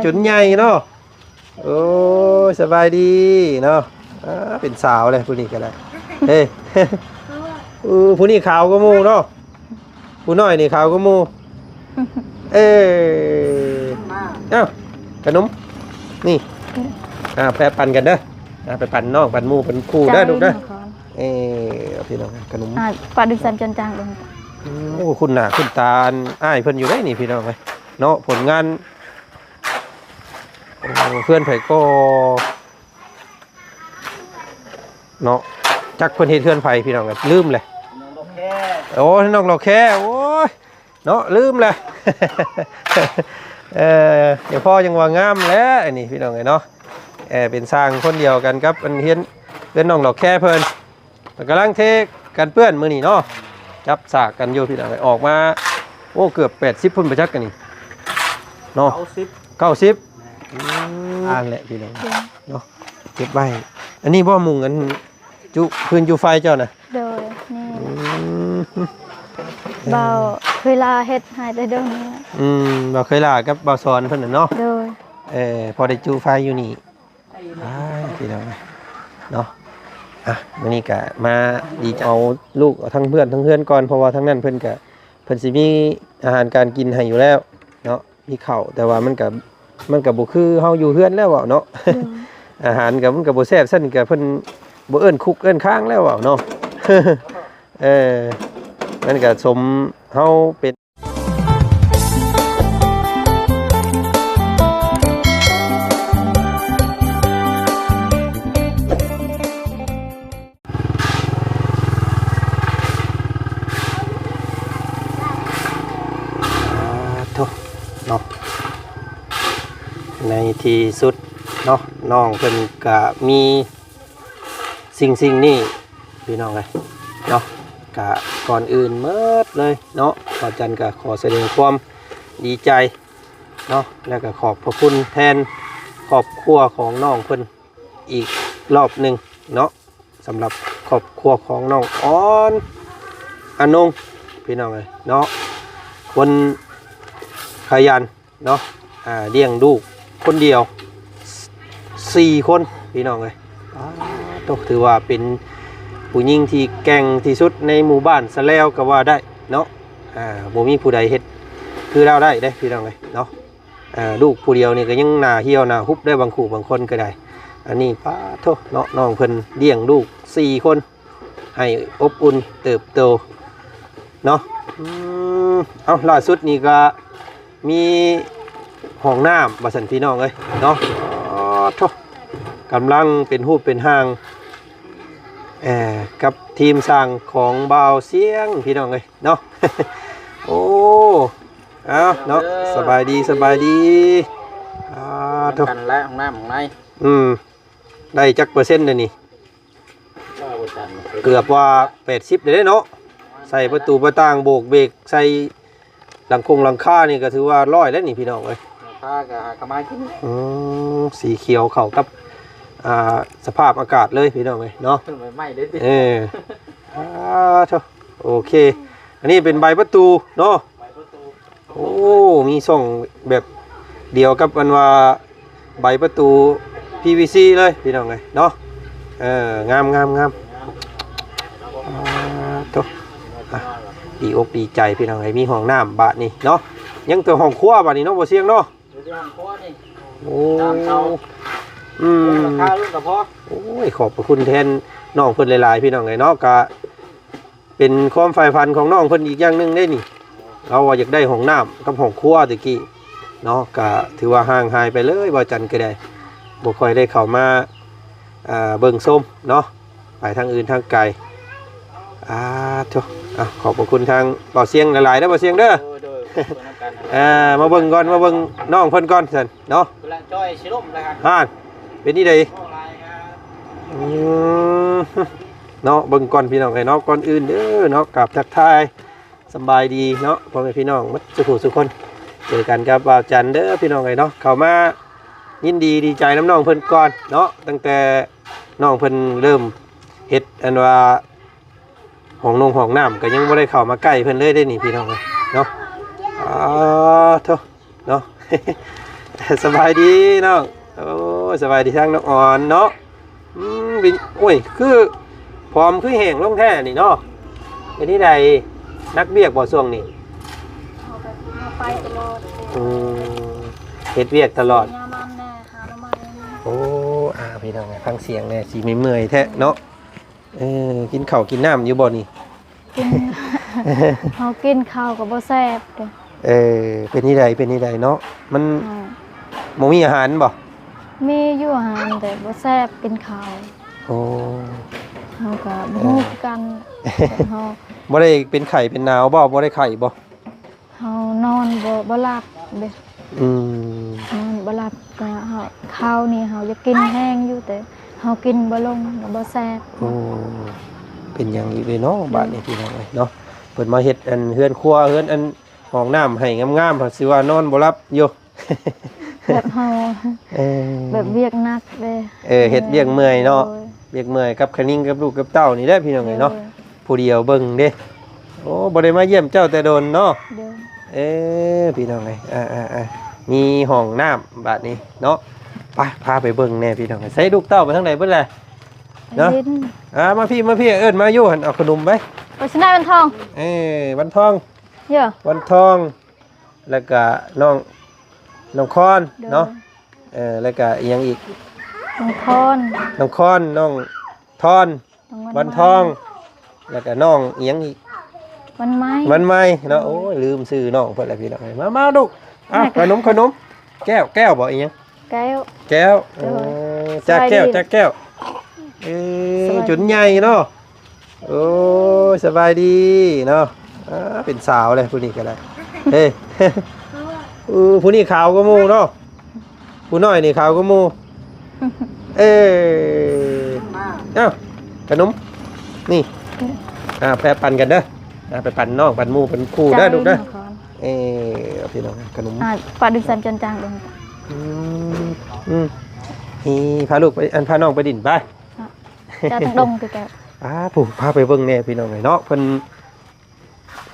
ຈົນໃຫຍ່ເນາະ. ໂອ້ຍ ສະບາຍດີເນາະ. ອ່າ ເປັນສາວເລີຍຜູ້ນີ້ກໍໄດ້. ເອີ ເອີ ຜູ້ນີ້ຂາວກວ່າໝູ່ເນາະ. ຜູ້ນ້ອຍນີ້ຂາວກວ່າໝູ່. ເອີ ເອົ້າ ຂະໜົມນີ້ ອ່າ ແປປັນກັນເດີ. ອ່າ ໄປປັນນ້ອງ ປັນໝູ່ ປັນຄູ່ເດີລູກເດີ. ເອີ ພີ່ນ້ອງ ຂະໜົມ ອ່າ ປາດດູສາມຈອນຈາງເບິ່ງ. ໂອ້ ຄຸ້ນໜ້າຄຸ້ນຕາອ້າຍເພິ່ນຢູ່ເດ້ນີ້ ພີ່ນ້ອງເອີຍເນາະ. ຜົນງານ ໂອ້ ເຮືອນໃຜກໍເນາະ ຈັກເພິ່ນເຮັດເຮືອນໃຜ ພີ່ນ້ອງເອີຍ ລືມແຫຼະ. ນ້ອງດອກແຄ. ໂອ້ ນ້ອງດອກແຄ. ໂອ້ຍ ເນາະ ລືມແຫຼະ. ເອີ ດຽວພໍ່ຍັງວ່າງາມແຫຼະ ອັນນີ້ ພີ່ນ້ອງເອີຍເນາະ. ເອີ ເປັນຊ່າງຄົນດຽວກັນກັບອັນເຮືອນ ເຮືອນນ້ອງດອກແຄເພິ່ນ. ເພິ່ນກຳລັງເທກັນເປື້ອນມື້ນີ້ເນາະ. ຈັບສາກກັນຢູ່ ພີ່ນ້ອງເອີຍ. ອອກມາ ໂອ້ ເກືອບແປດສິບພຸ້ນບໍ່ຈັກ ອັນນີ້ເນາະ. ເກົ້າສິບ ເກົ້າສິບ. ແມ່ນ ອືມ ອ່ານແຫຼະ ພີ່ນ້ອງເນາະ. ເກັບໄວ້ ອັນນີ້ບໍ່ ມຸງອັນ ຈຸ ພື້ນຈຸໄຟເຈົ້ານະ? ໂດຍ ນີ້. ອືມ ບ່າວເຄີຍລາເຮັດໃຫ້ແຕ່ດົນແລ້ວ. ອືມ ບ່າວເຄີຍລາກັບບ່າວສອນເພິ່ນນະເນາະ. ໂດຍ. ເອີ ພໍໄດ້ຈຸໄຟຢູ່ນີ້. ອ້າຍ ພີ່ນ້ອງເນາະ. ອ່ະ ມື້ນີ້ກະມາດີເອົາລູກເອົາທັງເພື່ອນທັງເຮືອນກ່ອນ ເພາະວ່າທາງນັ້ນເພິ່ນກະ ເພິ່ນຊິມີອາຫານການກິນໃຫ້ຢູ່ແລ້ວເນາະ. ມີເຂົ້າ ແຕ່ວ່າມັນກະ ມັນກະບໍ່ຄືເຮົາຢູ່ເຮືອນແລ້ວເວົ້າເນາະ. ໂດຍ. ອາຫານກະ ມັນກະບໍ່ແຊບ ຊັ້ນກະເພິ່ນບໍ່ເອີ້ນຄຸກເອີ້ນຄ້າງແລ້ວເວົ້າເນາະ. ເອີ ມັນກະສົມເຮົາເປັນ ໂທ້ເນາະ ໃນທີ່ສຸດເນາະ ນ້ອງເພິ່ນກະມີ ສິ່ງສິ່ງນີ້ ພີ່ນ້ອງເອີຍເນາະ. ກະກ່ອນອື່ນໝົດເລີຍເນາະ ບ່າວຈັນກະຂໍສະແດງຄວາມດີໃຈເນາະ ແລະກະຂອບພະຄຸນແທນຄອບຄົວຂອງນ້ອງເພິ່ນອີກລອບໜຶ່ງເນາະ ສຳລັບຄອບຄົວຂອງນ້ອງອອນອານົງ ພີ່ນ້ອງເອີຍເນາະ. ຄົນຂະຫຍັນ ເນາະ ອ່າ ລ້ຽງລູກຄົນດຽວ ສ- ສີ່ຄົນ ພີ່ນ້ອງເອີຍ. ອ່າ ໂຕ ຖືວ່າເປັນຜູ້ຍິງທີ່ແກ່ງທີ່ສຸດໃນໝູ່ບ້ານຊະແລ້ວກໍວ່າໄດ້ເນາະ. ອ່າ ບໍ່ມີຜູ້ໃດເຮັດຄືລາວໄດ້ເດ້ ພີ່ນ້ອງເອີຍເນາະ. ອ່າ ລູກຜູ້ດຽວນີ້ກໍຍັງໜ້າຫ່ຽວໜ້າຫຸບໄດ້ ບາງຄູ່ບາງຄົນກໍໄດ້. ອັນນີ້ ປາໂທ ເນາະ ນ້ອງເພິ່ນລ້ຽງລູກສີ່ຄົນ ໃຫ້ອົບອຸ່ນເຕີບໂຕເນາະ. ອືມ ເອົ້າ ລ່າສຸດນີ້ກໍມີຫ້ອງນ້ຳວ່າຊັ້ນ ພີ່ນ້ອງເອີຍເນາະ. ໂອ້ໂທ ກຳລັງເປັນຮູບເປັນຮ່າງ ເອີ ກັບທີມຊ່າງຂອງບ່າວຊຽງ ພີ່ນ້ອງເອີຍເນາະ. ໂອ້ ເອົ້າເນາະ ສະບາຍດີ ສະບາຍດີ. ອ່າ ນຳກັນແຫຼະ ຫ້ອງນ້ຳຫ້ອງໃນ. ອືມ ໄດ້ຈັກເປີເຊັນດຽວນີ້? ເກືອບວ່າແປດສິບເດ້ເນາະ. ໃສ່ປະຕູປະຕ່າງ ໂບກເບກ ໃສ່ຫຼັງຄົງຫຼັງຄານີ້ກໍຖືວ່າຮ້ອຍແລ້ວນີ້ ພີ່ນ້ອງເອີຍ. ຫຼັງຄາກໍຫາກະມາກິນ. ອືມ ສີຂຽວເຂົ້າກັບ ອ່າ ສະພາບອາກາດເລີຍ ພີ່ນ້ອງເອີຍເນາະ. ເອີ ອ່າ ໂອເຄ ອັນນີ້ເປັນໃບປະຕູເນາະ. ໂອ້ ມີຊ່ອງແບບດຽວກັບອັນວ່າໃບປະຕູ ພີວີຊີ ເລີຍ ພີ່ນ້ອງເອີຍເນາະ. ເອີ ງາມໆໆ ອ່າ ໂຕ ອ່ະ ດີອົກດີໃຈ ພີ່ນ້ອງເອີຍ. ມີຫ້ອງນ້ຳບາດນີ້ເນາະ. ຍັງແຕ່ຫ້ອງຄົວບາດນີ້ເນາະ ບໍ່ຊຽງເນາະ. ໂອ້ ອືມ ໂອ້ຍ ຂອບພະຄຸນແທນນ້ອງເພິ່ນຫຼາຍໆ ພີ່ນ້ອງເອີຍເນາະ. ກະ ເປັນຄວາມໃຝ່ຝັນຂອງນ້ອງເພິ່ນອີກຢ່າງໜຶ່ງເດ້ນີ້. ລາວວ່າຢາກໄດ້ຫ້ອງນ້ຳກັບຫ້ອງຄົວແຕ່ກີ້ເນາະ. ກະຖືວ່າຫ່າງຫາຍໄປເລີຍ ບ່າວຈັນກໍໄດ້ ບໍ່ຄ່ອຍໄດ້ເຂົ້າມາ ເອີ ເບິ່ງຊົມເນາະ ໄປທາງອື່ນທາງໄກ. ອ່າ ໂທ້ ອ່ະ ຂອບພະຄຸນທາງບ່າວຊຽງຫຼາຍໆເດີ ບ່າວຊຽງເດີ. ໂດຍ ໂດຍ ມາເບິ່ງກ່ອນ ມາເບິ່ງນ້ອງເພິ່ນກ່ອນຊັ້ນເນາະ. ເວລາຈ້ອຍຊິລົ້ມແລ້ວ ອ່າ ເປັນອີ່ໃດ? ອືມ ເນາະ ເບິ່ງກ່ອນ ພີ່ນ້ອງເອີຍເນາະ. ກ່ອນອື່ນເດີເນາະ ກາບທັກທາຍສະບາຍດີເນາະ ພໍ່ແມ່ພີ່ນ້ອງໝົດສູ່ຜູ້ສູ່ຄົນ. ເຈີກັນກັບບ່າວຈັນເດີ ພີ່ນ້ອງເອີຍເນາະ. ເຂົ້າມາຍິນດີດີໃຈນຳນ້ອງເພິ່ນກ່ອນເນາະ. ຕັ້ງແຕ່ນ້ອງເພິ່ນເລີ່ມເຮັດອັນວ່າຫ້ອງນົງຫ້ອງນ້ຳ ກໍຍັງບໍ່ໄດ້ເຂົ້າມາໃກ້ເພິ່ນເລີຍເດ້ນີ້ ພີ່ນ້ອງເອີຍເນາະ. ອ່າ ໂທ້ ເນາະ. ສະບາຍດີນ້ອງ. ໂອ້ ສະບາຍດີທາງນ້ອງອອນເນາະ. ອືມ ເປັນ ໂອ້ຍ ຄືຜອມຄືແຫ້ງລົງແທ້ນີ້ເນາະ. ເປັນຈັ່ງໃດ ໜັກວຽກບໍ່ຊ່ວງນີ້? ເຮົາກໍ ເຮົາໄປຕະຫຼອດ. ອືມ ເຮັດວຽກຕະຫຼອດ. ຍາມນັ້ນແດ່ ຫາໜໍ່ໄມ້. ໂອ້ ອ່າ ພີ່ນ້ອງ ຟັງສຽງແດ່ ຊິເມື່ອຍແທ້ເນາະ. ເອີ ກິນເຂົ້າກິນນ້ຳຢູ່ບໍ່ນີ້? ກິນ ເຮົາກິນເຂົ້າກໍບໍ່ແຊບເດ້. ເອີ ເປັນຈັ່ງໃດ ເປັນຈັ່ງໃດເນາະ ມັນ ເອີ ບໍ່ມີອາຫານບໍ່? ມີຢູ່ອາຫານ ແຕ່ບໍ່ແຊບ ກິນເຂົ້າ. ໂອ້ ເຮົາກໍບໍ່ ເອີ ຮູ້ຄືກັນ ເຮົາ ບໍ່ໄດ້ເປັນໄຂ້ເປັນໜາວບໍ່? ບໍ່ໄດ້ໄຂ້ບໍ່? ເຮົານອນບໍ່ ບໍ່ຫຼັບເດ້. ອືມ ນອນບໍ່ຫຼັບ ກໍເຮົາ ເຂົ້ານີ້ເຮົາຢາກກິນແຮງຢູ່ ແຕ່ເຮົາກິນບໍ່ລົງ ກໍບໍ່ແຊບ. ໂອ້ ເປັນຫຍັງອີກເດ້ເນາະ ອືມ ບາດນີ້ພີ່ນ້ອງເອີຍເນາະ. ເພິ່ນມາເຮັດອັນເຮືອນຄົວ ເຮືອນອັນຫ້ອງນ້ຳໃຫ້ງາມໆ ເພິ່ນຊິວ່ານອນບໍ່ຫຼັບຢູ່. ແບບເຮົາ ເອີ ແບບວຽກໜັກເດ້. ເອີ ເຮັດວຽກເມື່ອຍເນາະ. ໂດຍ ວຽກເມື່ອຍກັບຄະນິງກັບລູກກັບເຕົ້ານີ້ແຫຼະ ພີ່ນ້ອງເອີຍເນາະ. ໂດຍ ຜູ້ດຽວເບິ່ງເດ້. ໂອ້ ບໍ່ໄດ້ມາຢ້ຽມເຈົ້າແຕ່ດົນເນາະ. ໂດຍ ເອີ ພີ່ນ້ອງເອີຍ ອ່າໆ ມີຫ້ອງນ້ຳບາດນີ້ເນາະ. ໄປ ພາໄປເບິ່ງແດ່ພີ່ນ້ອງເອີຍ. ໃສລູກເຕົ້າໄປທາງໃດເບິດແຫຼະເນາະ? ຫຼິ້ນ. ອ່າ ມາພີ້ ມາພີ້ ເອີ້ນມາຢູ່ຫັ້ນ ເອົາຂະໜົມໄປ. ໄປຊະນະວັນທອງ. ເອີ ວັນທອງ ເອີ ວັນທອງ ແລ້ວກະນ້ອງ ນ້ອງຄອນ ໂດຍ ເນາະ. ເອີ ແລ້ວກະອີ່ຫຍັງອີກ? ນ້ອງຄອນ ນ້ອງຄອນ ນ້ອງທອນ ວັນທອງ ແລ້ວກະນ້ອງອີ່ຫຍັງອີກ? ວັນໄມ ວັນໄມເນາະ. ໂອ້ຍ ລືມຊື່ນ້ອງເພິ່ນແລ້ວພີ່ນ້ອງ. ມາ ມາລູກ ອ່ະ ຂະໜົມ ຂະໜົມ ແກ້ວ ແກ້ວບໍ່ ອີ່ຫຍັງ? ແກ້ວ ແກ້ວ. ໂດຍ ເອີ ຈາກແກ້ວ ສະບາຍດີ ຈາກແກ້ວ. ເອີ ສະບາຍດີ ຈົນໃຫຍ່ເນາະ. ໂອ້ຍ ສະບາຍດີເນາະ. ອ່າ ເປັນສາວເລີຍຜູ້ນີ້ກໍໄດ້. ເອີ ເອີ ຜູ້ນີ້ຂາວກວ່າໝູ່ເນາະ. ຜູ້ນ້ອຍນີ້ຂາວກວ່າໝູ່. ເອີ ເອົ້າ ຂະໜົມ ນີ້ ອ່າ ແປປັນກັນເດີ. ອ່າ ໄປປັນນ້ອງ ປັນໝູ່ ປັນຄູ່ເດີລູກເດີ. ເອີ ເອົາພີ່ນ້ອງ ຂະໜົມ ອ່າ ປະດິນສັນຈັນຈາງເດີ. ອືມ ອືມ ນີ້ ພາລູກໄປ ອັນ ພານ້ອງໄປດິນໄປ. ເຈົ້າຕ້ອງດົງຄືກັນ. ອ່າ ຜູ້ ພາໄປເບິ່ງແດ່ພີ່ນ້ອງເອີຍເນາະ. ເພິ່ນ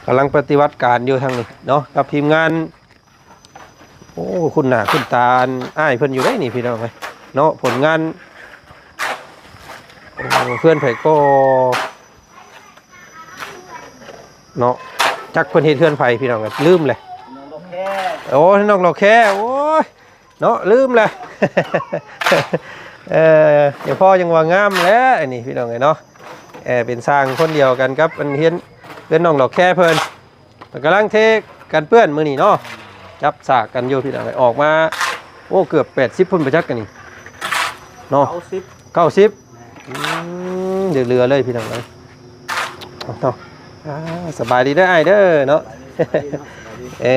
ກຳລັງປະຕິບັດການຢູ່ທາງນີ້ເນາະ ກັບທີມງານ. ໂອ້ ຄຸ້ນໜ້າຄຸ້ນຕາອ້າຍເພິ່ນຢູ່ເດ້ນີ້ພີ່ນ້ອງເອີຍເນາະ. ຜົນງານ ໂອ້ ເຮືອນໃຜກໍເນາະ ຈັກເພິ່ນເຮັດເຮືອນໃຜພີ່ນ້ອງເອີຍ ລືມແຫຼະ. ໂອ້ ນ້ອງດອກແຄ ໂອ້ຍ ເນາະ ລືມແຫຼະ. ເອີ ດຽວພໍ່ຍັງວ່າງາມແຫຼະ ອັນນີ້ພີ່ນ້ອງເອີຍເນາະ. ເອີ ເປັນຊ່າງຄົນດຽວກັນກັບອັນເຮືອນ ເຮືອນນ້ອງດອກແຄເພິ່ນ. ເພິ່ນກຳລັງເທກັນເປື້ອນມື້ນີ້ເນາະ. ຈັບສາກກັນຢູ່ພີ່ນ້ອງເອີຍ ອອກມາ ໂອ້ ເກືອບແປດສິບພຸ້ນບໍ່ຈັກອັນນີ້ເນາະ. ເກົ້າສິບ ເກົ້າສິບ. ອືມ ເຫຼືອໆ ເລີຍພີ່ນ້ອງເອີຍເນາະ. ອ່າ ສະບາຍດີເດີອ້າຍເດີເນາະ. ເອີ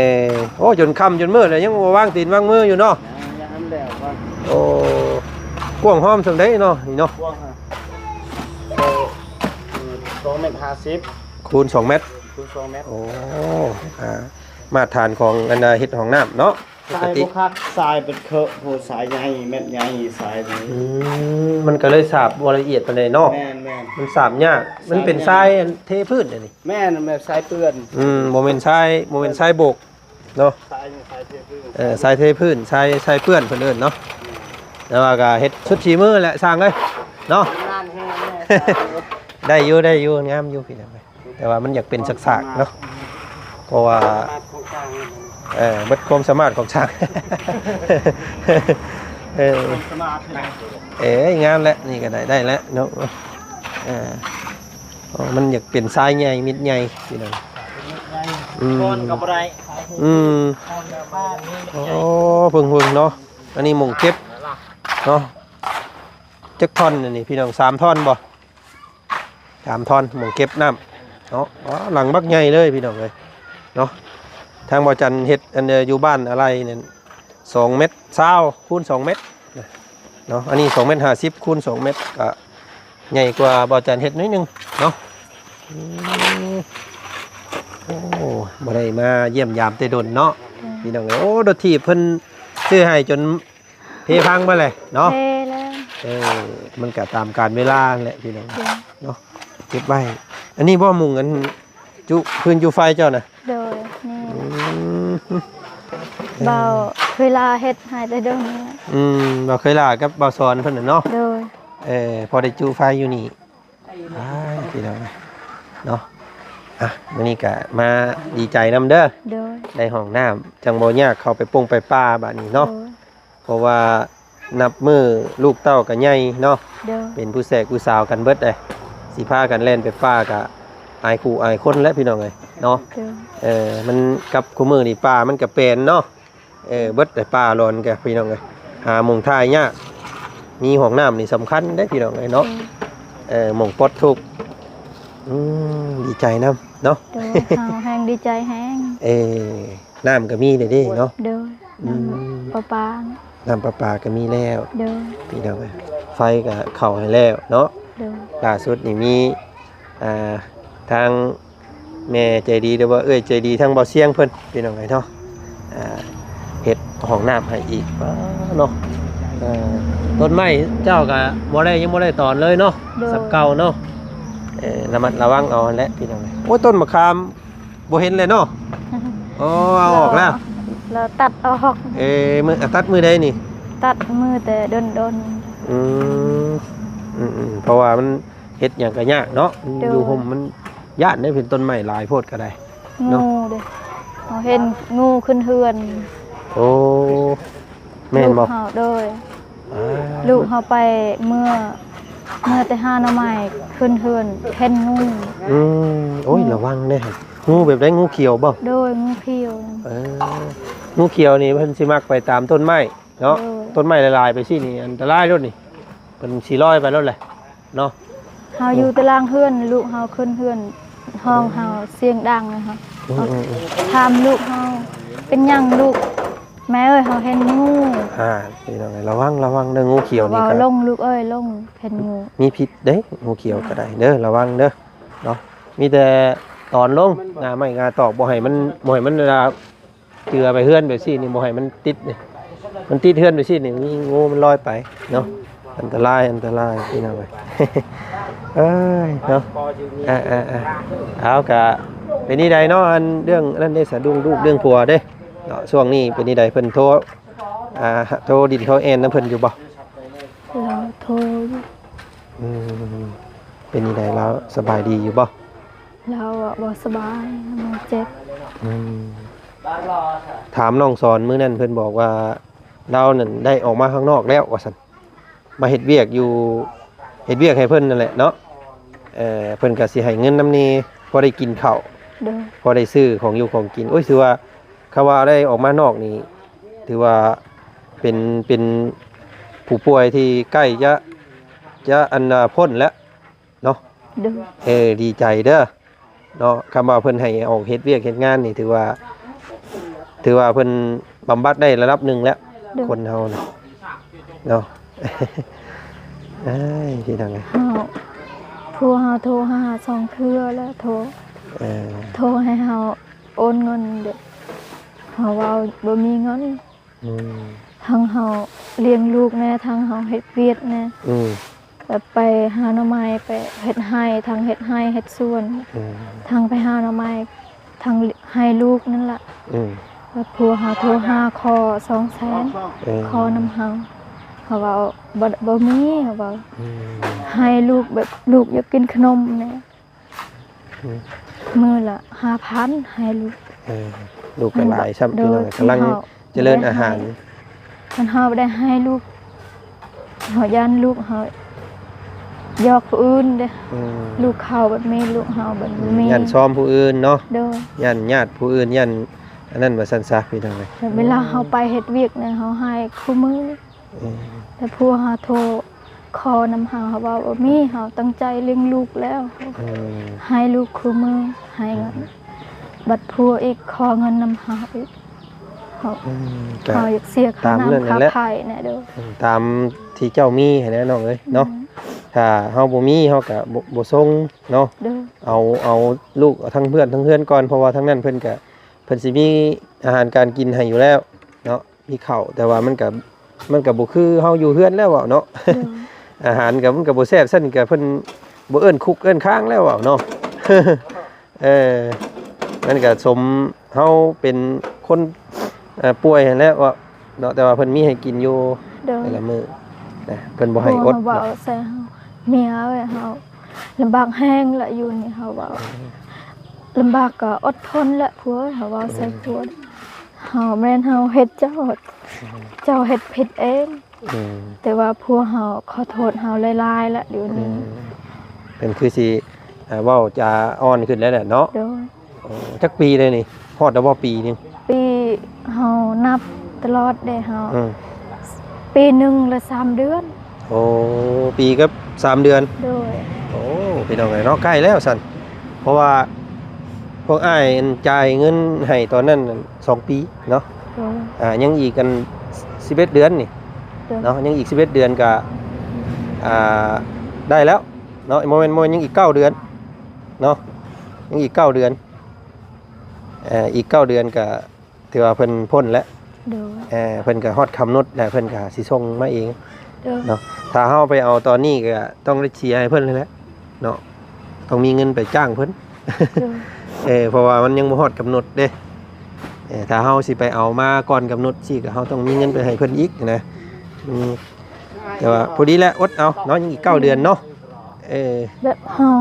ໂອ້ ຈົນຄ່ຳຈົນມືດແລ້ວ ຍັງບໍ່ວາງຕີນວາງມືຢູ່ເນາະ. ຍັງ ຍັງບໍ່ແລ້ວກ່ອນ. ໂອ້ ກວ້າງຫອມສ່ຳໃດເນາະນີ້ເນາະ? ກວ້າງ ສອງ ເອີ ສອງແມັດຫ້າສິບ ຄູນສອງແມັດ ຄູນສອງແມັດ. ໂອ້ ອ່າ ມາດຖານຂອງອັນເຮັດຫ້ອງນ້ຳເນາະ. ຊາຍບໍ່ຄັກ ຊາຍເປັນເຄາະ ໂພດຊາຍໃຫຍ່ ແມັດໃຫຍ່ຊາຍນີ້. ອືມ ມັນກໍເລີຍສາບບໍ່ລະອຽດປານໃດເນາະ. ແມ່ນໆ ມັນສາບຍາກ. ມັນເປັນຊາຍອັນເທພື້ນອັນນີ້. ແມ່ນ ແບບຊາຍເປື້ອນ. ອືມ ບໍ່ແມ່ນຊາຍ ບໍ່ແມ່ນຊາຍໂບກເນາະ. ຊາຍ ຊາຍເທພື້ນ. ເອີ ຊາຍເທພື້ນ ຊາຍ ຊາຍເປື້ອນເພິ່ນເອີ້ນເນາະ. ແຕ່ວ່າກໍເຮັດສຸດຝີມືແຫຼະຊ່າງເອີຍເນາະ. ນານແຮງແນ່ ໄດ້ຢູ່ ໄດ້ຢູ່ ງາມຢູ່ພີ່ນ້ອງ. ແຕ່ວ່າມັນຢາກເປັນສາກໆເນາະ ເພາະວ່າ ເອີ ເບິດຄວາມສາມາດຂອງຊ່າງ. ເອີ ເອີ ງາມແຫຼະ ນີ້ກໍໄດ້ ໄດ້ແລ້ວເນາະ. ເອີ ມັນຢາກເປັນຊາຍໃຫຍ່ມິດໃຫຍ່ພີ່ນ້ອງ. ອືມ ອືມ ໂອ້ ເພິ່ງໆເນາະ. ອັນນີ້ໝ່ອງເກັບເນາະ. ຈັກທ່ອນອັນນີ້ພີ່ນ້ອງ? ສາມທ່ອນບໍ່? ສາມທ່ອນ ໝ່ອງເກັບນ້ຳເນາະ. ວ້າ ຫຼັງບັກໃຫຍ່ເລີຍພີ່ນ້ອງເອີຍເນາະ. ທາງບໍ່ຈັນເຮັດອັນຢູ່ບ້ານອາໄລນັ້ນ ສອງແມັດຊາວຄູນສອງແມັດເນາະ. ອັນນີ້ສອງແມັດຫ້າສິບຄູນສອງແມັດ ກະໃຫຍ່ກວ່າບໍ່ຈັນເຮັດໜ້ອຍໜຶ່ງເນາະ. ອືມ ໂອ້ ບໍ່ໄດ້ມາຢ້ຽມຢາມແຕ່ດົນເນາະ ອືມ ພີ່ນ້ອງເອີຍ. ໂອ້ ລົດຖີບເພິ່ນຊື້ໃຫ້ຈົນ ເພພັງມາແຫຼະເນາະ. ເພແລ້ວ ເອີ ມັນກະຕາມການເວລາແຫຼະພີ່ນ້ອງເນາະ. ເກັບໄວ້ ອັນນີ້ບໍ່ ມຸງອັນຈຸ ພື້ນຈຸໄຟເຈົ້ານະ? ໂດຍ ນີ້ ອືມ ເບົາ ເຄີຍລາເຮັດໃຫ້ແຕ່ດົນແລ້ວ. ອືມ ບໍ່ເຄີຍລາກັບບ່າວສອນເພິ່ນນະເນາະ. ໂດຍ. ເອີ ພໍໄດ້ຈຸໄຟຢູ່ນີ້. ອ້າຍ ພີ່ນ້ອງເນາະ. ອ່ະ ມື້ນີ້ກະມາດີໃຈນຳເດີ. ໂດຍ. ໄດ້ຫ້ອງນ້ຳ ຈັ່ງບໍ່ຍາກເຂົ້າໄປປົງໄປປ່າບາດນີ້ເນາະ. ໂດຍ. ເພາະວ່ານັບມື້ລູກເຕົ້າກໍໃຫຍ່ເນາະ. ໂດຍ. ເປັນຜູ້ແສກຜູ້ສາວກັນເບິດເດ້ ຊິພາກັນແລ່ນໄປປ່າກໍອາຍຄູ່ອາຍຄົນແຫຼະ ພີ່ນ້ອງເອີຍເນາະ. ໂດຍ. ເອີ ມັນກັບຄູ່ມື້ນີ້ປ່າມັນກໍແປນເນາະ. ເອີ ເບິດແຕ່ປ່າຫຼອນກະ ພີ່ນ້ອງເອີຍ ຫາໝ່ອງຖ່າຍຍາກ. ມີຫ້ອງນ້ຳນີ້ສຳຄັນເດ້ ພີ່ນ້ອງເອີຍເນາະ. ໂດຍ. ເອີ ໝ່ອງປົດທຸກ. ອືມ ດີໃຈນຳເນາະ. ໂດຍ. ເຮົາແຮງດີໃຈແຮງ. ເອີ ນ້ຳກໍມີແລ້ວເດ້ເນາະ. ໂດຍ. ອືມ ນ້ຳປະປາ ນ້ຳປະປາກໍມີແລ້ວ. ໂດຍ. ພີ່ນ້ອງເອີຍ ໄຟກໍເຂົ້າໃຫ້ແລ້ວເນາະ. ໂດຍ. ລ່າສຸດນີ້ມີ ອ່າ ທາງແມ່ໃຈດີ ຫຼືວ່າເອື້ອຍໃຈດີ ທາງບ່າວຊຽງເພິ່ນ ພີ່ນ້ອງເອີຍເນາະ ອ່າ ເຮັດຫ້ອງນ້ຳໃຫ້ອີກ. ປ້າເນາະ ເອີ ຕົ້ນໄມ້ເຈົ້າກໍບໍ່ໄດ້ ຍັງບໍ່ໄດ້ຖອນເລີຍເນາະ. ໂດຍ. ສ່ຳເກົ່າເນາະ. ເອີ ລະມັດລະວັງເອົາຫັ້ນແຫຼະ ພີ່ນ້ອງເອີຍ. ໂອ້ຍ ຕົ້ນມະຂາມ ບໍ່ເຫັນແລ້ວເນາະ. ໂອ້ ເອົາອອກແລ້ວ ລາວຕັດອອກ. ເອີ ມື້ ຕັດມື້ໃດນີ້? ຕັດມື້ແຕ່ດົນໆ. ອືມ ອືມໆ ເພາະວ່າມັນເຮັດຫຍັງກໍຍາກເນາະ. ໂດຍ. ຢູ່ຮົ່ມມັນຢ້ານເດ້ ເປັນຕົ້ນໄມ້ຫຼາຍໂພດກໍໄດ້ເນາະ. ງູເດ້ ເຮົາເຫັນງູຂຶ້ນເຮືອນ. ໂອ້ ແມ່ນບໍ່? ລູກເຮົາ ໂດຍ ອ່າ ລູກເຮົາໄປເມື່ອ ເມື່ອແຕ່ຫາໜໍ່ໄມ້ຂຶ້ນເຮືອນ ເຫັນງູ. ອືມ ໂອ້ຍ ອືມ ລະວັງເດ້. ງູແບບໃດ? ງູຂຽວບໍ່? ໂດຍ ງູຂຽວ. ເອີ ງູຂຽວນີ້ເພິ່ນຊິມັກໄປຕາມຕົ້ນໄມ້ເນາະ. ໂດຍ. ຕົ້ນໄມ້ຫຼາຍໆ ໄປຊີ້ນີ້ອັນຕະລາຍໂລດນີ້ ເພິ່ນຊິລອຍໄປໂລດແຫຼະ. ເນາະ ເຮົາຢູ່ຕາລ່າງເຮືອນ ລູກເຮົາຂຶ້ນເຮືອນ ຮ້ອງເຮົາສຽງດັງເລີຍເຮົາ. ອືມໆໆ ຖາມລູກເຮົາ ເປັນຫຍັງລູກ? ແມ່ເອີຍ ເຮົາເຫັນງູ. ອ່າ ພີ່ນ້ອງເອີຍ ລະວັງ ລະວັງເດີ ງູຂຽວນີ້ກໍ ເວົ້າລົງລູກເອີຍ ລົງ ເຫັນງູ ມີພິດເດ້ ງູຂຽວກໍໄດ້ເດີ ລະວັງເດີເນາະ. ມີແຕ່ຕອນລົງ ງ່າໄມ້ງ່າຕອກ ບໍ່ໃຫ້ມັນ ບໍ່ໃຫ້ມັນເວລາ ເຈື່ອໄປເຮືອນແບບຊີ້ນີ້ ບໍ່ໃຫ້ມັນຕິດນີ້ ມັນຕິດເຮືອນແບບຊີ້ນີ້ ມີງູມັນລອຍໄປເນາະ. ອັນຕະລາຍ ອັນຕະລາຍ ພີ່ນ້ອງເອີຍ ເອີຍເນາະ. ອ່າໆໆ ເອົາ ກະເປັນນີ້ໃດເນາະ ອັນເລື່ອງນັ້ນເດ້ ສະດຸ້ງລູກເລື່ອງຜົວເດ້ເນາະ. ຊ່ວງນີ້ເປັນນີ້ໃດ ເພິ່ນໂທ ອ່າ ໂທດິນໂທແອ່ນນຳເພິ່ນຢູ່ບໍ່? ລາວໂທຢູ່. ອືມ ເປັນນີ້ໃດ ລາວສະບາຍດີຢູ່ບໍ່? ລາວບໍ່ສະບາຍ ລາວເຈັບ. ອືມ ຖາມນ້ອງສອນມື້ນັ້ນ ເພິ່ນບອກວ່າລາວນັ້ນໄດ້ອອກມາຂ້າງນອກແລ້ວວ່າຊັ້ນ ມາເຮັດວຽກຢູ່ ເຮັດວຽກໃຫ້ເພິ່ນນັ້ນແຫຼະເນາະ. ເອີ ເພິ່ນກໍຊິໃຫ້ເງິນນຳແດ່ ພໍໄດ້ກິນເຂົ້າ. ໂດຍ. ພໍໄດ້ຊື້ຂອງຢູ່ຂອງກິນ. ໂອ້ຍ ຖືວ່າ ຄຳວ່າໄດ້ອອກມານອກນີ້ ຖືວ່າເປັນ ເປັນຜູ້ປ່ວຍທີ່ໃກ້ຈະ ຈະ ອັນ ພົ້ນແລ້ວ ເນາະ. ໂດຍ. ເອີ ດີໃຈເດີເນາະ ຄຳວ່າເພິ່ນໃຫ້ອອກເຮັດວຽກເຮັດງານນີ້ ຖືວ່າ ຖືວ່າເພິ່ນບຳບັດໄດ້ລະດັບໜຶ່ງແລ້ວ. ໂດຍ. ຄົນເຮົານະເນາະ. ເອີຍ ພີ່ນ້ອງເອີຍ ເຮົາ ຜົວເຮົາໂທຫາສອງເທື່ອແລ້ວ ໂທ ເອີ ໂທໃຫ້ເຮົາໂອນເງິນເດ້ ເຮົາເວົ້າບໍ່ມີເງິນ. ອືມ ທັງເຮົາລ້ຽງລູກແດ່ ທັງເຮົາເຮັດວຽກແດ່. ອືມ ແບບໄປຫາໜໍ່ໄມ້ ໄປເຮັດໄຮ່ ທັງເຮັດໄຮ່ເຮັດສວນ. ອືມ ທັງໄປຫາໜໍ່ໄມ້ ທັງໃຫ້ລູກນັ້ນລະ. ອືມ ແລ້ວຜົວເຮົາໂທຫາຂໍສອງແສນ. ເອີ ຂໍນຳເຮົາ ເຮົາເວົ້າບໍ່ ບໍ່ມີ ເຮົາເວົ້າ. ອືມ ໃຫ້ລູກ ແບບລູກຢາກກິນຂະໜົມແດ່. ອືມ ມື້ລະຫ້າພັນໃຫ້ລູກ. ເອີ ລູກກໍຫຼາຍຊ້ຳ ໂດຍ ພີ່ນ້ອງ ກຳລັງຈະເລີນອາຫານ. ຄັນເຮົາບໍ່ໄດ້ໃຫ້ລູກ ເຮົາຢ້ານລູກເຮົາຢອກຜູ້ອື່ນເດ້. ອືມ ລູກເຂົາບັດມີ ລູກເຮົາບັດບໍ່ມີ. ອືມ ຢ້ານຊອມຜູ້ອື່ນເນາະ. ໂດຍ. ຢ້ານຍາດຜູ້ອື່ນ ຢ້ານອັນນັ້ນວ່າຊັ້ນຊະ ພີ່ນ້ອງເອີຍ. ແບບເວລາເຮົາໄປເຮັດວຽກນະ ເຮົາໃຫ້ຄູ່ມື້. ເອີ ແຕ່ຜົວເຮົາໂທຂໍນຳເຮົາ ເຮົາເວົ້າບໍ່ມີ ເຮົາຕັ້ງໃຈລ້ຽງລູກແລ້ວ. ເອີ ໃຫ້ລູກຄູ່ມື້ ໃຫ້ເງິນ. ອືມ ບັດຜົວອີກຂໍເງິນນຳເຮົາອີກ ເຮົາ ອືມ ເຮົາຢາກເສຍຄ່ານ້ຳຄ່າໄຟແດ່ເດີ. ອືມ ຕາມທີ່ເຈົ້າມີຫັ້ນແຫຼະນ້ອງເອີຍເນາະ. ອືມ ຖ້າເຮົາບໍ່ມີ ເຮົາກໍບໍ່ ບໍ່ສົ່ງເນາະ. ໂດຍ. ເອົາ ເອົາລູກ ເອົາທັງເພື່ອນທັງເຮືອນກ່ອນ ເພາະວ່າທາງນັ້ນເພິ່ນກໍ ເພິ່ນຊິມີອາຫານການກິນໃຫ້ຢູ່ແລ້ວເນາະ. ມີເຂົ້າ ແຕ່ວ່າມັນກະ ມັນກະບໍ່ຄືເຮົາຢູ່ເຮືອນແລ້ວເວົ້າເນາະ. ໂດຍ. ອາຫານກະ ມັນກະບໍ່ແຊບ ຊັ້ນກະເພິ່ນບໍ່ເອີ້ນຄຸກເອີ້ນຄ້າງແລ້ວເວົ້າເນາະ. ເອີ ມັນກະສົມເຮົາເປັນຄົນ ເອີ ປ່ວຍຫັ້ນແຫຼະເວົ້າ. ເນາະ ແຕ່ວ່າເພິ່ນມີໃຫ້ກິນຢູ່ ໂດຍ ແຕ່ລະມື້ນະ ເພິ່ນບໍ່ໃຫ້ອົດ ເວົ້າໃສ່ເຮົາ ເມຍເອີຍ ເຮົາລຳບາກແຮງລະ ຢູ່ນີ້ເຮົາເວົ້າ ລຳບາກກໍອົດທົນແຫຼະຜົວເອີຍ ເຮົາເວົ້າໃສ່ຜົວ ເຮົາແມ່ນເຮົາເຮັດເຈົ້າ ເຈົ້າເຮັດຜິດເອງ ແຕ່ວ່າຜົວເຮົາຂໍໂທດເຮົາຫຼາຍໆລະ ດຽວນີ້ ເພິ່ນຄືຊິ ເວົ້າຈາອ່ອນຂຶ້ນແລ້ວແຫຼະເນາະ ໂດຍ ໂອ້ ຈັກປີແລ້ວນີ້ ຮອດແລ້ວບໍ່ປີໜຶ່ງ? ປີ ເຮົານັບຕະຫຼອດເດ້ເຮົາ ອືມ ປີໜຶ່ງລະສາມເດືອນ ໂອ້ ປີກັບສາມເດືອນ ໂດຍ ໂອ້ ພີ່ນ້ອງເອີຍເນາະ ໃກ້ແລ້ວຊັ້ນ ເພາະວ່າພວກອ້າຍອັນຈ່າຍເງິນໃຫ້ຕອນນັ້ນສອງປີເນາະ ໂດຍ ອ່າ ຍັງອີກອັນສິບເອັດເດືອນນີ້ ໂດຍ ເນາະ ຍັງອີກສິບເອັດເດືອນກະ ອ່າ ໄດ້ແລ້ວເນາະ ບໍ່ແມ່ນ ບໍ່ແມ່ນ ຍັງອີກເກົ້າເດືອນເນາະ ຍັງອີກເກົ້າເດືອນ ເອີ ອີກເກົ້າເດືອນກະ ຖືວ່າເພິ່ນພົ້ນແລ້ວ ໂດຍ ເອີ ເພິ່ນກໍຮອດກຳນົດແລ້ວ ເພິ່ນກໍຊິສົ່ງມາເອງ ໂດຍ ເນາະ ຖ້າເຮົາໄປເອົາຕອນນີ້ກໍຕ້ອງໄດ້ເສຍໃຫ້ເພິ່ນແລ້ວແຫຼະເນາະ ຕ້ອງມີເງິນໄປຈ້າງເພິ່ນ ໂດຍ ເອີ ເພາະວ່າມັນຍັງບໍ່ຮອດກຳນົດເດ້ ເອີ ຖ້າເຮົາຊິໄປເອົາມາກ່ອນກຳນົດຊີ້ ກໍເຮົາຕ້ອງມີເງິນໄປໃຫ້ເພິ່ນອີກນະ ອືມ ແຕ່ວ່າພໍດີແຫຼະ ອົດເອົາເນາະ ຍັງອີກເກົ້າເດືອນເນາະ ເອີ ແບບເຮົາ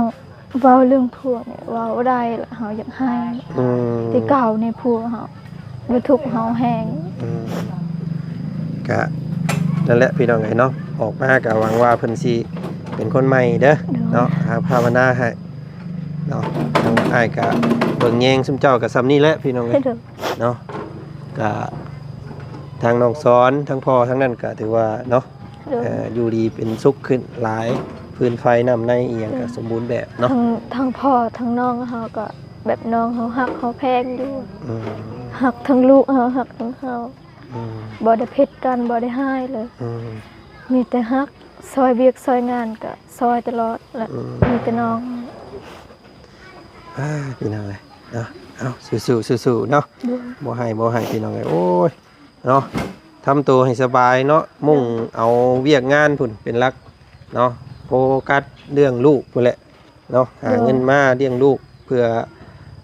ເວົ້າເລື່ອງຜົວນີ້ເວົ້າບໍ່ໄດ້ລະ ເຮົາຢາກໄຫ້ ອືມ ແຕ່ເກົ່ານີ້ຜົວເຮົາບໍ່ທຸກເຮົາແຮງ ອືມ ກະນັ້ນແຫຼະພີ່ນ້ອງເອີຍເນາະ ອອກມາກະຫວັງວ່າເພິ່ນຊິເປັນຄົນໃໝ່ເດີ ໂດຍ ເນາະ ຫາພາວະນາໃຫ້ເນາະ ທາງອ້າຍກະເບິ່ງແຍງຊຸມເຈົ້າກະສ່ຳນີ້ແຫຼະພີ່ນ້ອງເອີຍ ໂດຍ ເນາະ ກະທາງນ້ອງສອນ ທາງພໍ່ທາງນັ້ນກະຖືວ່າເນາະ ໂດຍ ເອີ ຢູ່ດີເປັນສຸກຂຶ້ນຫຼາຍ ຟືນໄຟນ້ຳໃນອີ່ຫຍັງກໍ ໂດຍ ສົມບູນແບບເນາະ ທັງ ທັງພໍ່ທັງນ້ອງເຮົາກໍແບບນ້ອງເຮົາຮັກເຮົາແພງຢູ່ ອືມ ຮັກທັງລູກເຮົາ ຮັກທັງເຮົາ ອືມ ບໍ່ໄດ້ຜິດກັນ ບໍ່ໄດ້ຮ້າຍເລີຍ ອືມ ມີແຕ່ຮັກ ຊ່ອຍວຽກຊ່ອຍງານກໍຊ່ອຍຕະຫຼອດແຫຼະ ອືມ ມີແຕ່ນ້ອງ ອ່າ ພີ່ນ້ອງເອີຍເນາະ ເອົາ ສູ້ໆ ສູ້ໆ ເນາະ ໂດຍ ບໍ່ໃຫ້ ບໍ່ໃຫ້ ພີ່ນ້ອງເອີຍ ໂອ້ຍ ເນາະ ທຳໂຕໃຫ້ສະບາຍເນາະ ມຸ່ງເອົາວຽກງານພຸ້ນເປັນຫຼັກເນາະ ໂຟກັສເລື່ອງລູກພຸ້ນແຫຼະເນາະ ຫາເງິນມາລ້ຽງລູກເພື່ອ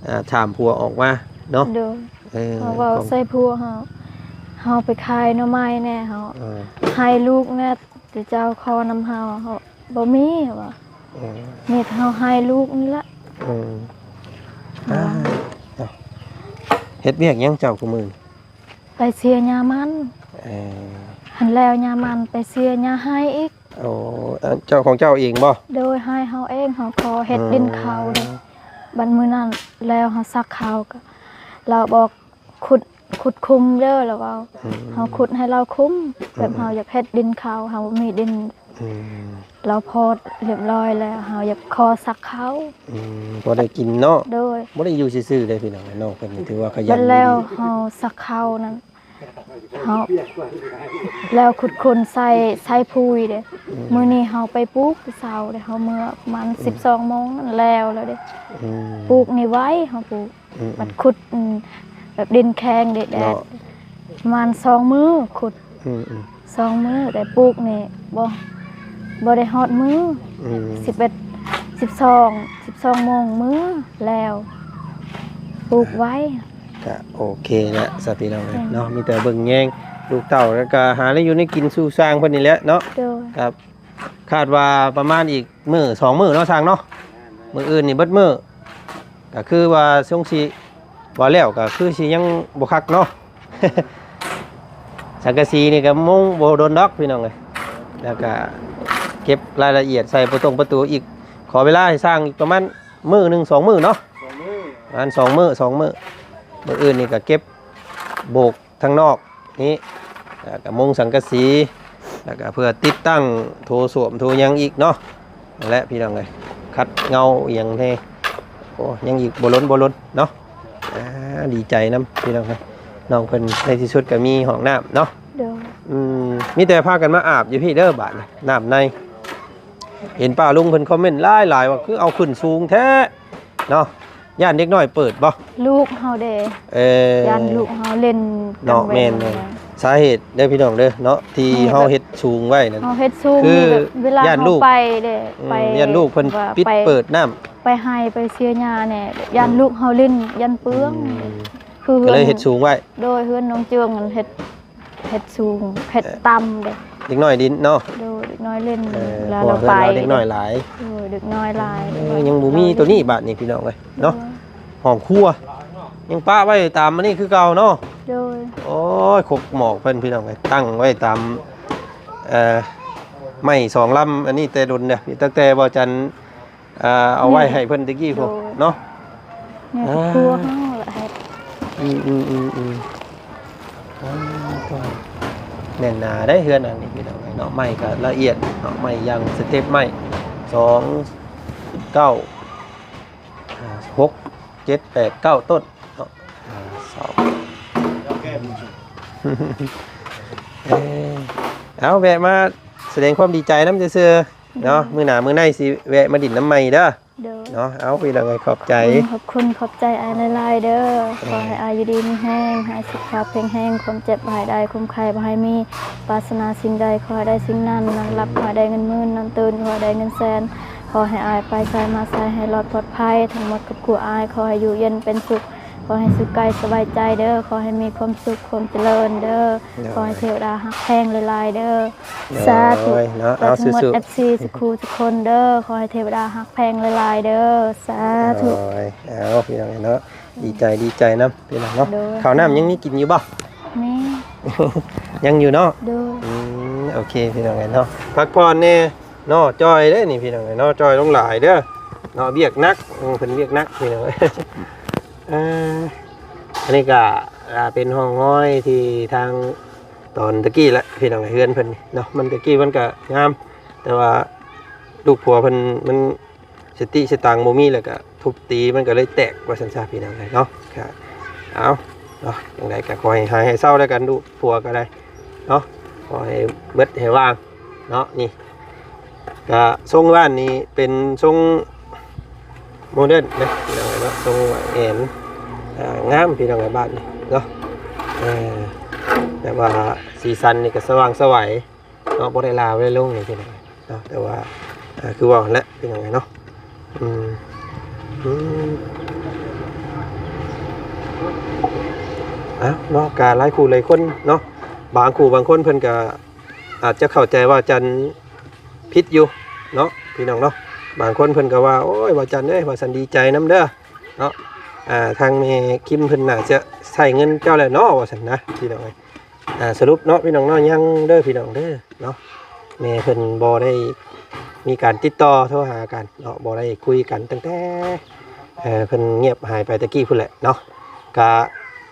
ອ່າ ຖາມຜົວອອກມາເນາະ ໂດຍ ເອີ ເຮົາເວົ້າໃສ່ຜົວເຮົາ ເຮົາໄປຂາຍໜໍ່ໄມ້ແດ່ ເຮົາ ເອີ ໃຫ້ລູກແດ່ ທີ່ເຈົ້າຂໍນຳເຮົາ ເຮົາບໍ່ມີວ່າ ເອີ ມີແຕ່ເຮົາໃຫ້ລູກນີ້ລະ ເອີ ອ່າ ເຮັດວຽກຫຍັງເຈົ້າຄູ່ມື້ນີ້? ໄປເສຍຫຍ້າມັນ ເອີ ຫັ້ນແລ້ວຫຍ້າມັນໄປເສຍຫຍ້າໄຮ່ອີກ ໂອ້ ອັນເຈົ້າຂອງເຈົ້າເອງບໍ່? ໂດຍ ໄຮ່ເຮົາເອງ ເຮົາຂໍເຮັດ ອືມ ດິນເຂົາເດ້ ບັດມື້ນັ້ນແລ້ວເຮົາສັກເຂົາກໍ ລາວບອກ ຂຸດ ຂຸດຂຸມເດີ ລາວເວົ້າ ອືມ ເຮົາຂຸດໃຫ້ລາວຄຸມ ແບບ ອືມ ເຮົາຢາກເຮັດດິນເຂົາ ເຮົາບໍ່ມີດິນ ອືມ ລາວພໍລຽບຮ້ອຍແລ້ວ ເຮົາຢາກຂໍສັກເຂົາ ອືມ ພໍໄດ້ກິນເນາະ ໂດຍ ບໍ່ໄດ້ຢູ່ຊື່ໆເດ້ພີ່ນ້ອງ ນ້ອງເພິ່ນນີ້ຖືວ່າຂະຫຍັນ ແລ້ວເຮົາສັກເຂົານັ້ນ ເຮົາ ແລ້ວຂຸດຂຸມໃສ່ ໃສ່ປຸ໋ຍເດ້ ອືມ ມື້ນີ້ເຮົາໄປປູກເຊົ້າເດ້ ເຮົາເມືອປະມານ ອືມ ສິບສອງໂມງນັ້ນແລ້ວແລ້ວເດ້ ອືມ ປູກນີ້ໄວ ເຮົາປູກ ອືມໆ ມັນຂຸດ ອືມ ແບບດິນແຂງແດດ ເນາະ ປະມານສອງມື້ຂຸດ ອືມໆ ສອງມື້ ແຕ່ປູກນີ້ບໍ່ ບໍ່ໄດ້ຮອດມື້ ອືມ ສິບເອັດ ສິບສອງ ສິບສອງໂມງມື້ແລ້ວ ປູກໄວ ກະໂອເຄແຫຼະຊະພີ່ນ້ອງເອີຍ ອືມ ເນາະ ມີແຕ່ເບິ່ງແຍງລູກເຕົ້າ ແລ້ວກະຫາແນວຢູ່ແນວກິນສູ່ຊ່າງເພິ່ນນີ້ແຫຼະເນາະ ໂດຍ ກະ ຄາດວ່າປະມານອີກມື້ສອງມື້ເນາະຊ່າງເນາະ ມື້ອື່ນນີ້ເບິດມື້ ກະຄືວ່າຊົງຊິວ່າແລ້ວກະຄືຊິຍັງບໍ່ຄັກເນາະ ສັງກະສີນີ້ກະມຸງບໍ່ດົນດອກພີ່ນ້ອງເອີຍ ແລ້ວກະເກັບລາຍລະອຽດໃສ່ປະຕົງປະຕູອີກ ຂໍເວລາໃຫ້ຊ່າງອີກປະມານມື້ໜຶ່ງສອງມື້ເນາະ ສອງມື້ ປະມານສອງມື້ ສອງມື້ ມື້ອື່ນນີ້ກະເກັບໂບກ ທາງນອກນີ້ ແລ້ວກະມຸງສັງກະສີ ແລ້ວກະເພື່ອຕິດຕັ້ງໂຖສ້ວມໂຖຫຍັງອີກເນາະ ນັ້ນແຫຼະພີ່ນ້ອງເອີຍ ຂັດເງົາອີ່ຫຍັງແດ່ ໂອ້ ຍັງອີກບໍ່ລົ້ນບໍ່ລົ້ນເນາະ ອ່າ ດີໃຈນຳພີ່ນ້ອງເອີຍ ນ້ອງເພິ່ນໃນທີ່ສຸດກະມີຫ້ອງນ້ຳເນາະ ໂດຍ ອືມ ມີແຕ່ພາກັນມາອາບຢູ່ພີ້ເດີບາດນີ້ ນ້ຳໃນ ເຫັນປ້າລຸງເພິ່ນຄອມເມັນຫຼາຍໆວ່າ ຄືເອົາຂຶ້ນສູງແທ້ເນາະ ຢ້ານເດັກນ້ອຍເປີດບໍ່? ລູກເຮົາເດ້ ເອີ ຢ້ານລູກເຮົາຫຼິ້ນ ເນາະ ແມ່ນໆ ສາເຫດເດີພີ່ນ້ອງເດີເນາະ ທີ່ເຮົາເຮັດສູງໄວ້ນັ້ນ ເຮົາເຮັດສູງ ຄື ແບບເວລາເຮົາໄປເດ້ ອືມ ໄປ ຢ້ານລູກເພິ່ນປິດເປີດນ້ຳ ໄປໄຮ່ໄປເສຍຫຍ້າແດ່ ຢ້ານ ອືມ ລູກເຮົາຫຼິ້ນ ຢ້ານເປືອງ ອືມ ຄື ກໍເລີຍເຮັດສູງໄວ້ ໂດຍ ເຮືອນນ້ອງເຈືອງນັ້ນເຮັດ ເຮັດສູງ ເຮັດຕ່ຳເດ້. ເດັກນ້ອຍຫຼິ້ນເນາະ. ໂດຍ ເດັກນ້ອຍຫຼິ້ນ ເອີ ເວລາ ເພາະວ່າ ເຮົາໄປ ເຮືອນເຮົາເດັກນ້ອຍຫຼາຍ. ໂດຍ ເດັກນ້ອຍຫຼາຍ. ເອີ ຍັງບໍ່ມີໂຕນີ້ບາດນີ້ ພີ່ນ້ອງເອີຍເນາະ. ໂດຍ ຫ້ອງຄົວຍັງປະໄວ້ຕາມອັນນີ້ຄືເກົ່າເນາະ. ໂດຍ ໂອ້ຍ ຄົກໝອກເພິ່ນ ພີ່ນ້ອງເອີຍ ຕັ້ງໄວ້ຕາມ ເອີ ໄມ້ສອງລຳ ອັນນີ້ແຕ່ດົນແລ້ວ ຕັ້ງແຕ່ບໍ່ຈັນ ເອີ ເອົາໄວ້ໃຫ້ເພິ່ນແຕ່ກີ້ພຸ້ນເນາະ. ແນວທີ່ຄົວເຮົາລະເຮັດ. ອືມໆໆໆ ອາ ແໜ້ນໜາເດ້ເຮືອນອັນນີ້ ພີ່ນ້ອງເອີຍເນາະ. ໄມ້ກໍລະອຽດເນາະ ໄມ້ຢ່າງສະເຕັບໄມ້ ສອງ ເກົ້າ ຫົກ ເຈັດ ແປດ ເກົ້າ ຕົ້ນເນາະ. ເອີ ເອົາ ແວະມາສະແດງຄວາມດີໃຈນຳຊື່ໆເນາະ. ໂດຍ ມື້ໜ້າມື້ໃນຊິແວະມາດິນນຳໃໝ່ເດີ. ໂດຍ ເນາະ. ເອົາ ພີ່ນ້ອງເອີຍ ຂອບໃຈ. ຂອບຄຸນ ຂອບໃຈອ້າຍຫຼາຍໆເດີ. ເອີ ຂໍໃຫ້ອ້າຍຢູ່ດີມີແຮງ ຫາຍເສບພາບແຂງແຮງ ຄວາມເຈັບຫາຍໄດ້ ຄວາມໄຂ້ບໍ່ໃຫ້ມີ ປາດຖະໜາສິ່ງໃດຂໍໃຫ້ໄດ້ສິ່ງນັ້ນ ນອນຫຼັບຂໍໃຫ້ໄດ້ເງິນໝື່ນ ນອນຕື່ນຂໍໃຫ້ໄດ້ເງິນແສນ ຂໍໃຫ້ອ້າຍໄປໃສມາໃສໃຫ້ລອດປອດໄພ ທັງໝົດຄອບຄົວອ້າຍຂໍໃຫ້ຢູ່ເຢັນເປັນສຸກ ຂໍໃຫ້ສຸກກາຍສະບາຍໃຈເດີ ຂໍໃຫ້ມີຄວາມສຸກຄວາມຈະເລີນເດີ. ໂດຍ ຂໍໃຫ້ເທວະດາຮັກແພງຫຼາຍໆເດີ. ໂດຍ ສາທຸ ເນາະ. ແລະ ເອົາ ທັງໝົດ ສູ້ໆ ເອັຟຊີ ທຸກຄູ່ທຸກຄົນເດີ ຂໍໃຫ້ເທວະດາຮັກແພງຫຼາຍໆເດີ. ສາທຸ. ໂດຍ ເອົາ ພີ່ນ້ອງເນາະ ດີໃຈ ດີໃຈນຳ ພີ່ນ້ອງເນາະ. ໂດຍ ເຂົ້ານ້ຳຍັງມີກິນຢູ່ບໍ່? ມີ ຍັງຢູ່ເນາະ. ໂດຍ ອືມ ໂອເຄ ພີ່ນ້ອງເນາະ ພັກຜ່ອນແດ່ເນາະ. ຈ່ອຍເດ້ນີ້ ພີ່ນ້ອງເນາະ ຈ່ອຍລົງຫຼາຍເດີເນາະ. ວຽກໜັກ ເອີ ເພິ່ນວຽກໜັກ ພີ່ນ້ອງ. ເອີ ອັນນີ້ກໍ ອ່າ ເປັນຮ່ອງຮອຍທີ່ທາງ ຕອນຕະກີ້ແຫຼະ ພີ່ນ້ອງ ເຮືອນເພິ່ນນີ້ເນາະ. ມັນຕະກີ້ມັນກະງາມ ແຕ່ວ່າລູກຜົວເພິ່ນມັນສະຕິສະຕັງບໍ່ມີ ແລ້ວກະທຸບຕີ ມັນກະເລີຍແຕກວ່າຊັ້ນຊະ ພີ່ນ້ອງເອີຍເນາະ. ກະເອົາເນາະ ຈັ່ງໃດກະຂໍໃຫ້ຫາຍໃຫ້ເຊົາແລ້ວກັນ ລູກຜົວກະໄດ້ເນາະ ຂໍໃຫ້ເບິດໃຫ້ວ່າງເນາະ. ນີ້ ກະຊົງບ້ານນີ້ເປັນຊົງໂມເດີນເດ້ ພີ່ນ້ອງເນາະ. ຊົງແອນ ອ່າ ງາມ ພີ່ນ້ອງເອີຍ ບ້ານນີ້ເນາະ. ເອີ ແບບວ່າສີສັນນີ້ກະສະຫວ່າງສະໄຫວເນາະ ບໍ່ໄດ້ຫຼ້າບໍ່ໄດ້ລົງນີ້ ພີ່ນ້ອງເນາະ. ແຕ່ວ່າ ອ່າ ຄືວ່າຫັ້ນແຫຼະ ພີ່ນ້ອງເອີຍເນາະ. ອືມ ອືມ ເອົາເນາະ ກະຫຼາຍຄູ່ຫຼາຍຄົນເນາະ ບາງຄູ່ບາງຄົນເພິ່ນກະ ອາດຈະເຂົ້າໃຈວ່າຈັນຜິດຢູ່ເນາະ ພີ່ນ້ອງເນາະ. ບາງຄົນເພິ່ນກໍວ່າ ໂອ້ຍ ວ່າຈັນເອີຍ ວ່າສັນດີໃຈນຳເດີເນາະ ອ່າ ທາງແມ່ຄິມເພິ່ນໜ້າຈະໃຊ້ເງິນເຈົ້າແລ້ວເນາະ ວ່າຊັ້ນນະ ພີ່ນ້ອງເອີຍ. ອ່າ ສະຫຼຸບເນາະ ພີ່ນ້ອງເນາະ ຍັງເດີ ພີ່ນ້ອງເດີເນາະ. ແມ່ເພິ່ນບໍ່ໄດ້ມີການຕິດຕໍ່ໂທຫາກັນເນາະ ບໍ່ໄດ້ຄຸຍກັນຕັ້ງແຕ່ ເອີ ເພິ່ນງຽບຫາຍໄປແຕ່ກີ້ພຸ້ນແຫຼະເນາະ. ກະ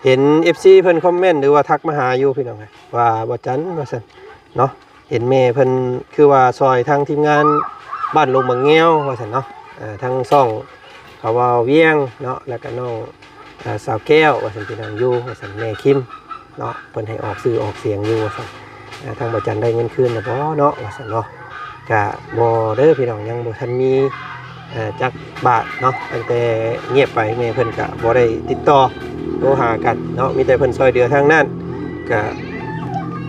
ເຫັນເອັຟຊີເພິ່ນຄອມເມັນ ຫຼືວ່າທັກມາຫາຢູ່ ພີ່ນ້ອງເອີຍ ວ່າ ວ່າຈັນ ວ່າຊັ້ນເນາະ. ເຫັນແມ່ເພິ່ນຄືວ່າຊ່ອຍທາງທີມງານບ້ານດົງບັກແງວວ່າຊັ້ນເນາະ ເອີ ທັງຊ່ອງ ເຂົາວ່າວຽງເນາະ ແລ້ວກະນ້ອງ ເອີ ສາວແກ້ວວ່າຊັ້ນ ພີ່ນ້ອງຢູ່ວ່າຊັ້ນ ແມ່ຄິມເນາະ ເພິ່ນໃຫ້ອອກຊື່ອອກສຽງຢູ່ວ່າຊັ້ນ. ເອີ ທາງບໍ່ຈັນໄດ້ເງິນຄືນແລ້ວບໍ່ເນາະ ວ່າຊັ້ນເນາະ. ກະບໍ່ເດີພີ່ນ້ອງ ຍັງບໍ່ທັນມີ ເອີ ຈັກບາດເນາະ ຕັ້ງແຕ່ງຽບໄປ ແມ່ເພິ່ນກະບໍ່ໄດ້ຕິດຕໍ່ໂທຫາກັນເນາະ ມີແຕ່ເພິ່ນຊ່ອຍເຫຼືອທາງນັ້ນ. ກະ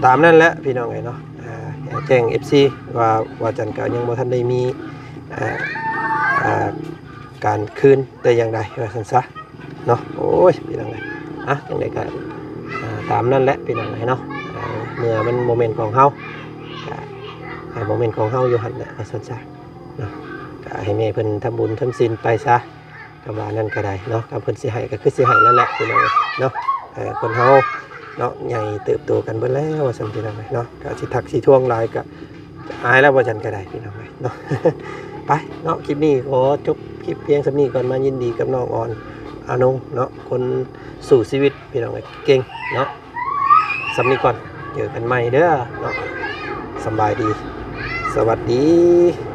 ຕາມນັ້ນແຫຼະ ພີ່ນ້ອງເອີຍເນາະ. ອ່າ ແຈ້ງເອັຟຊີວ່າ ວ່າຈັນກະຍັງບໍ່ທັນໄດ້ມີ ອ່າ ອ່າ ການຄືນແຕ່ຢ່າງໃດວ່າຊັ້ນຊະເນາະ. ໂອ້ຍ ພີ່ນ້ອງເອີຍ ອ່ະ ຈັ່ງໃດກະ ອ່າ ຕາມນັ້ນແຫຼະ ພີ່ນ້ອງເອີຍເນາະ. ອ່າ ເມື່ອມັນບໍ່ແມ່ນຂອງເຮົາ ກະໃຫ້ບໍ່ແມ່ນຂອງເຮົາຢູ່ຫັ້ນແຫຼະວ່າຊັ້ນຊະເນາະ. ກະໃຫ້ແມ່ເພິ່ນທຳບຸນທຳສິນໄປຊະ ຄຳວ່ານັ້ນກໍໄດ້ເນາະ ຄຳເພິ່ນຊິໃຫ້ກໍຄືຊິໃຫ້ນັ້ນແຫຼະ ພີ່ນ້ອງເນາະ. ເອີ ຄົນເຮົາເນາະ ໃຫຍ່ເຕີບໂຕກັນເບິດແລ້ວວ່າຊັ້ນ ພີ່ນ້ອງເນາະ. ກໍຊິທັກຊິທວງຫຼາຍກໍອາຍແລ້ວ ວ່າຊັ້ນກໍໄດ້ ພີ່ນ້ອງເນາະ. ໄປເນາະ ຄລິບນີ້ຂໍຈົບຄລິບພຽງສ່ຳນີ້ກ່ອນ ມາຍິນດີກັບນ້ອງອອນ ອານົງເນາະ ຄົນສູ້ຊີວິດ ພີ່ນ້ອງເອີຍ ເກັ່ງເນາະ. ສ່ຳນີ້ກ່ອນ ເຈີກັນໃໝ່ເດີເນາະ. ສຳບາຍດີ ສະຫວັດດີ.